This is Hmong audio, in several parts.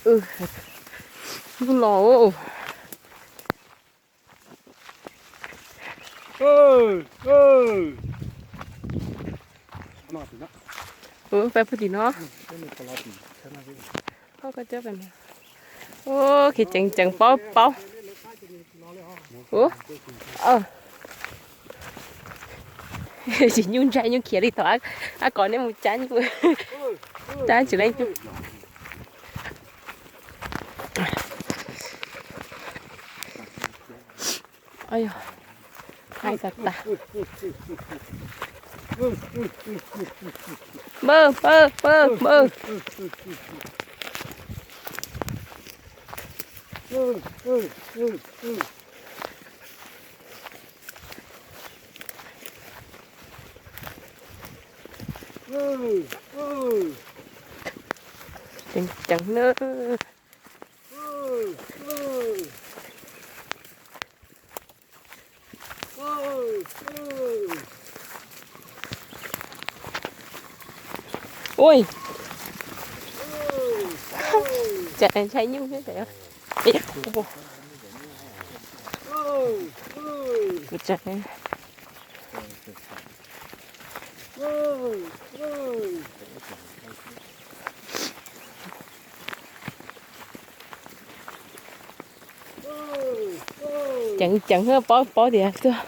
Ub los. Ub, peb puag tim no. Ub, koj coj pem no. Ub, khiav ceev ceev paub paub. Ub. Tsis nyuj ntshai nyuj khiav li thaum ab kom nej mus cab nyuj. Cab tsis leej nyuj. Ai yog, hais tas tas. Npawg, npawg, npawg, npawg. Ceev ceev na. Ui, tsam ntshai nyuj thiab. Ceev ceev, paub paub tias tuaj.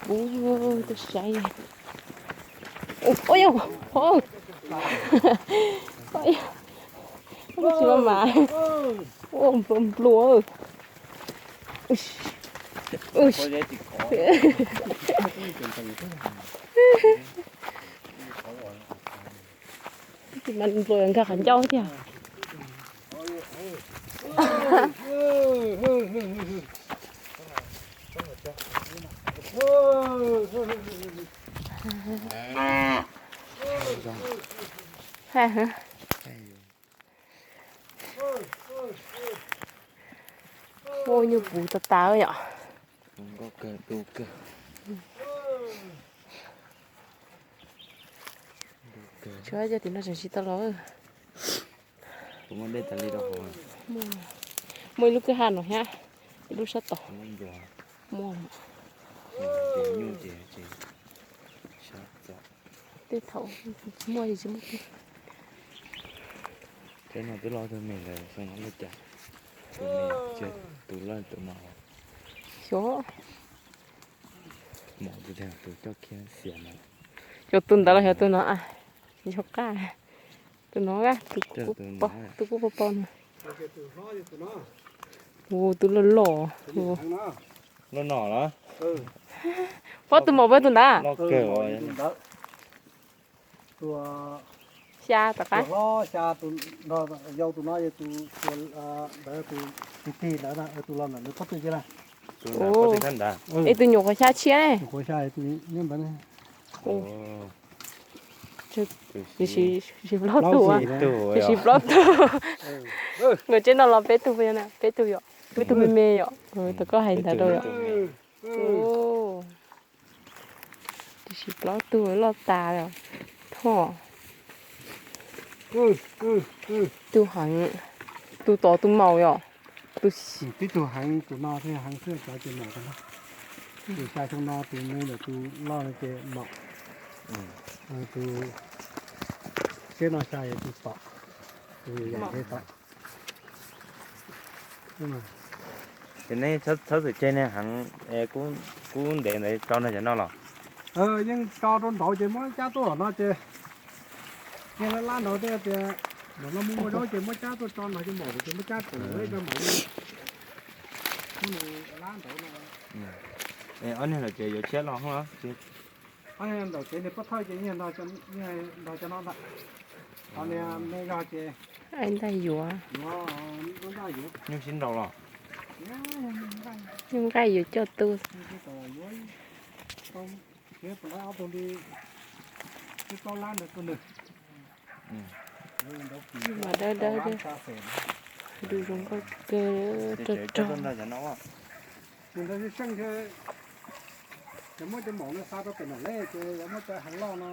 Ub, tuaj saib. Ua yog, tsis mas mas. Ua nplua nplua. Tsis mas nplua nkag qhov ncauj tiag. Ua nyuj puv tas tas yom. Tsuav cov tim no tseem tsis tau los. Muaj ib lub kwj ha no thiab, ib lub sab tod. Muaj. Tej thaum muaj tsis muaj. Teb no twb loj tug me lawm, xyov no loj cas. Tus me, tus loj tus no. Xyov. Mom tus, tus coj kiag xiam no. Xyov tus ntawd los xyov tus no a. Xyov qab. Tus no a, tus kuj pom pom no. Tus loj loj. Loj no los? Pob tus mom pob tus ntawd. Xya tom qab. Yau tus no, tus ntawd tus tig tig ntawd, tus los ntawm nws pob tw kiag na. Es tus nyuam qhuav xya tshiab ne. Nyuam qhuav xya, tus nyob ntawd ne. Tsis plaub tug, tsis plaub tug. Nkawd tsev no los peb tug, peb tug yom, peb tug me me yom, tom koj hais ntawd rau yom. Tsis plaub tug loj tas li. Thoj. Tus heev, tus tod tus maum yom. Tus tib tug heev, tus no thiaj heev xwb, cov ces maum tag. Tus xya xyoo no tus me ntawm tus loj no ces maum. Tus tsheb no xya yog tus tom, tus yam nthe tom. Ces nej txhob txwm tseg niag heev kub ntev ntawd tso nrog cov no los? Yeej tso rau nraud ces muab cab tuaj no ces yeej lab lab nraud thiab tias nraud no muaj muaj zaub ces muab cab tuaj tso nraud ces maum ces muab cab tseem ib co maum li. Muab nws lab nraud no. Ob niag lawm ces yuav tshiab los hoob los? Ob niag nraum tsev niag pob thawj ces nrog cov no ntag. Ho niag me zog ces ntaj yuav, nyuj sib nraus los? Nyuj nqaij yuav coj tuaj. Ob tug li plaub lab ntawd tuaj nws. Mas dawb dawb thiab. Du zoo nkauj kawg, rog rog. Tus ntawd seej thiab, ces muab cov maum no xa rau pem nram lej ces yuav muab cov heev loj no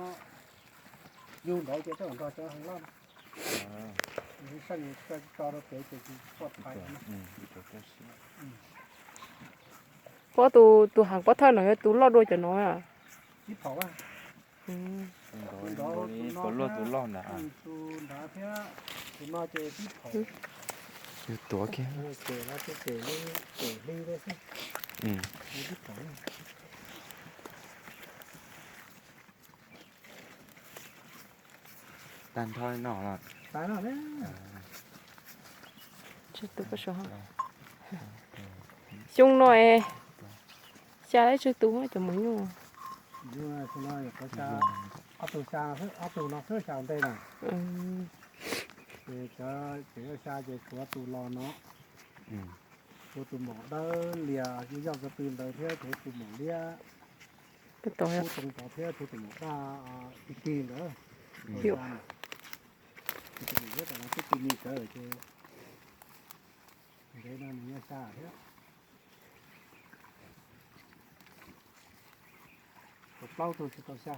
yug nraud ces coj los nrog cov heev loj no. Pob tus, tus heev pob thawj no yog tus loj dua cov no. Tus loj tus loj ntag. Yus tuav kiag. Tag nrho no los. Xyoo no es xya ib tsawg tus cov maum nyuj? Ob tug, ob tug no xwb xya ntej na. Ces cov, ces xya ces tshuav tus los no, tshuav tus maum dawb lias yog yog ko tw ntawd thiab tshuav tus maum liab kub too tod thiab tshuav tus maum daj tig tig ntawd. Tus maum liab tam no twb tig nig sawv ces ntev no nws nyob xya thiab. Tshuav plaub tug tsis tau xya.